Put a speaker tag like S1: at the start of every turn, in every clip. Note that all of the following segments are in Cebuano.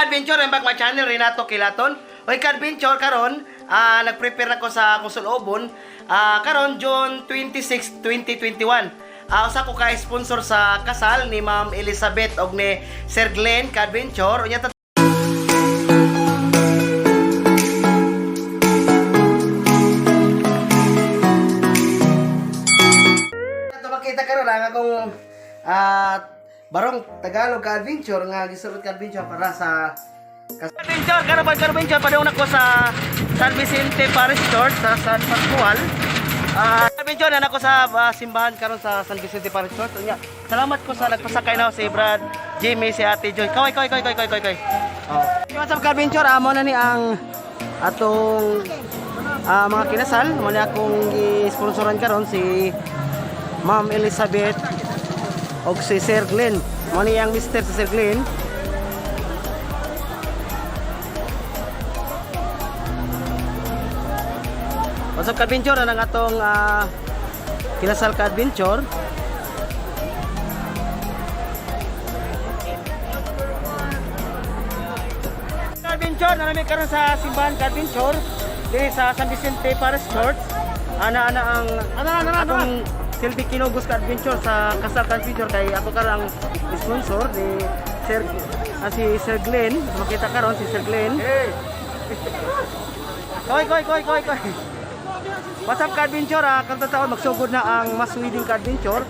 S1: Ka-adventure, I'm back my channel, Renato Kilaton. Oy, ka-adventure, karon, nag-prepare ako sa akong sulobon. Karon June 26, 2021. Usa ko ka sponsor sa kasal ni Ma'am Elizabeth og ni Sir Glenn, ka-adventure. Unya ato makita karon ang akong barong Tagalog, ka-adventure, nga gisulot, ka-adventure, para sa adventure karon ba, ka-adventure. Padung nako sa San Vicente Parish Church sa San Pascual. Adventure na nako sa simbahan karon sa San Vicente Parish Church. Unya, salamat ko sa nagpasakay na si Brad Jimmy, si Ate Joy. Kaway, kaway, kaway, kaway, kaway, kaway. Oh. What's up, ka-adventure? Amo na ni ang atong mga kinasal. Mo ni akong gi-sponsoran karon, si Ma'am Elizabeth og si Sir Glenn. Mo ni ang Mr. si Sir Glenn. What's up, ka-adventure? Anang atong kinasal, ka-adventure. Ka-adventure, nanami karon sa simbahan, ka-adventure, diri sa San Vicente Parish Church. Ana-ana ang atong silbi kinugos, ka-adventure, sa kasal, ka-adventure, kay ako karon ang sponsor ni Sir si Sir Glenn. Makita karon si Sir Glenn. Koy, koy, koy, koy, koy. What's up, ka-adventure? Karong taon magsugod na ang mass wedding, ka-adventure.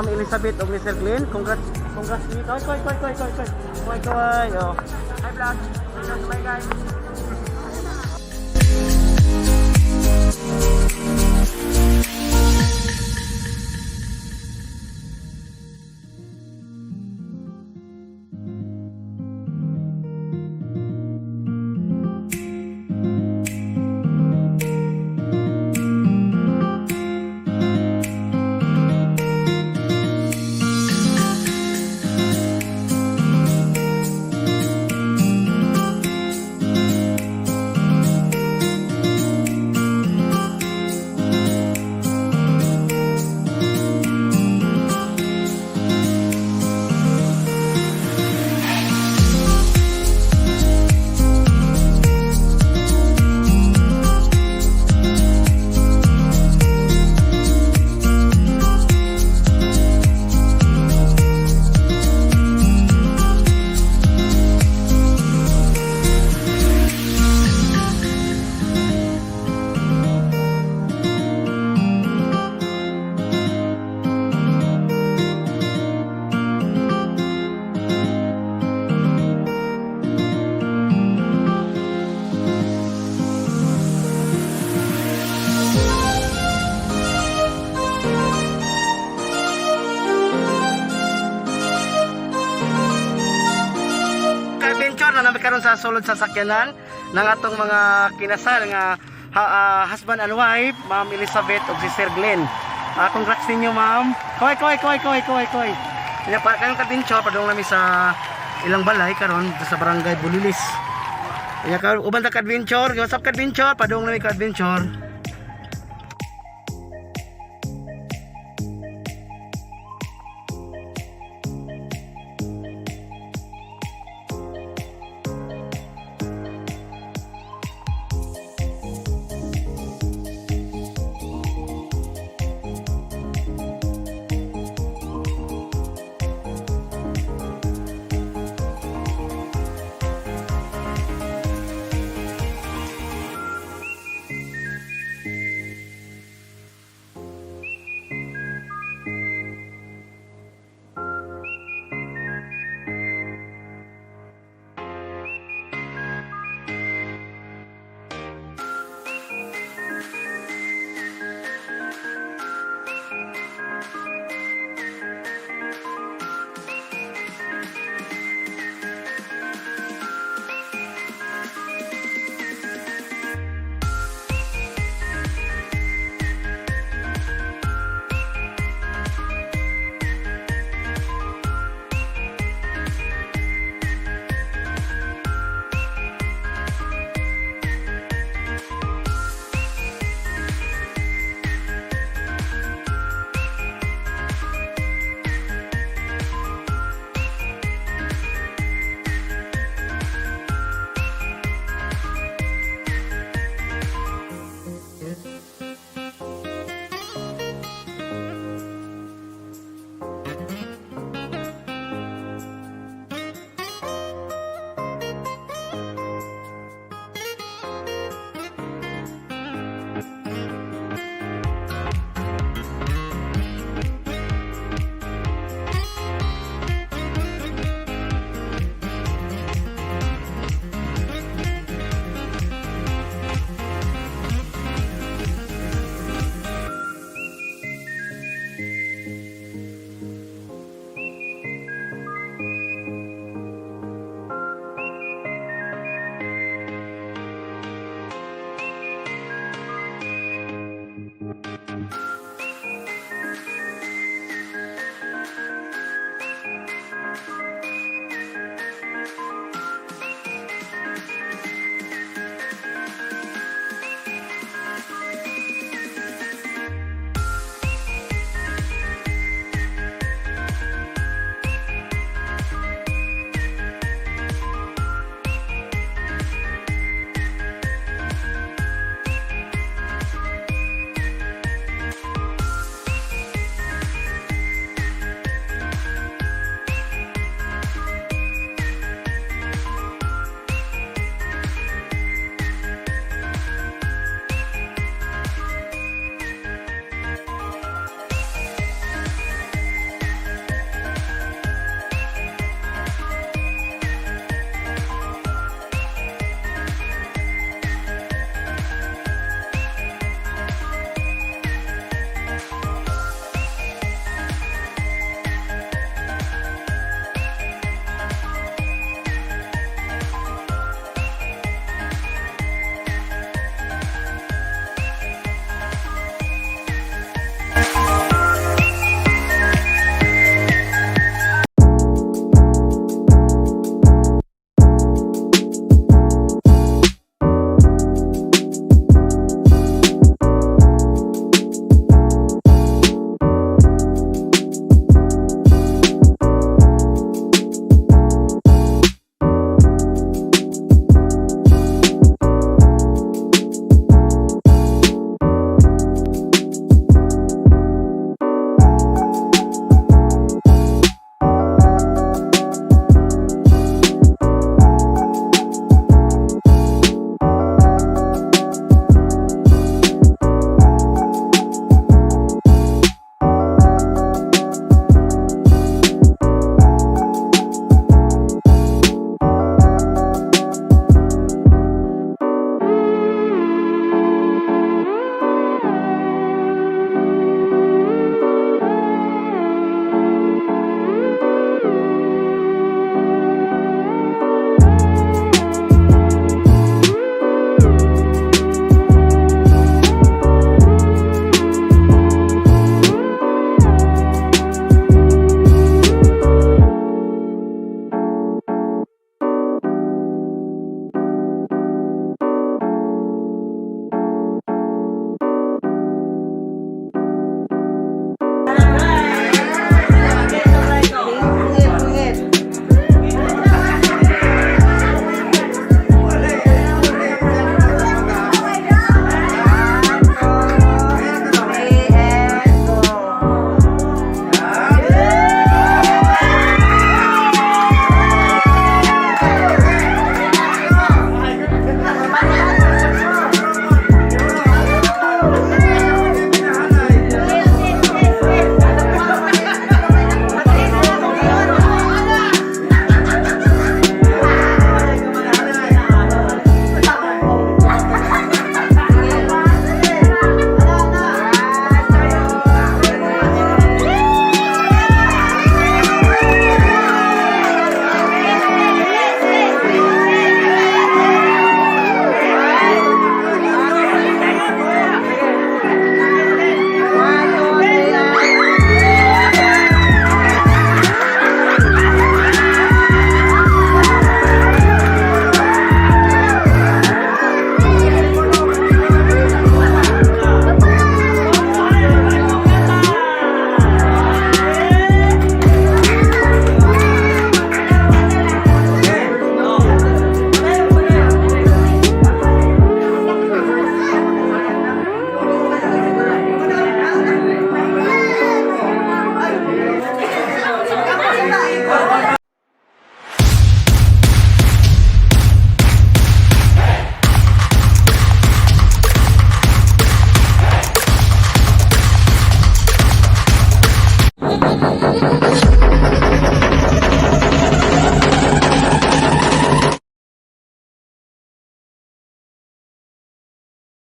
S1: Ma'am Elizabeth ug ni Sir Glenn. Congrats, congrats ni. Kaway, kaway, kaway, kaway, kaway, kaway. Kaway, kaway. Oh. Hi, vlog. Bye, guys. Ka-adventure na namin karon sa sulod sa sakyanan ng atong mga kinasal nga husband and wife, Ma'am Elizabeth ug si Sir Glenn. Congrats ninyo, ma'am. Kaway, kaway, kaway, kaway, kaway, kaway. Kanya pa kayong ka-adventure padung nami sa ilang balay karon sa Barangay Bulilis. Kanya ka uban ta ka-adventure, what's up, ka-adventure? Padung nami ka-adventure.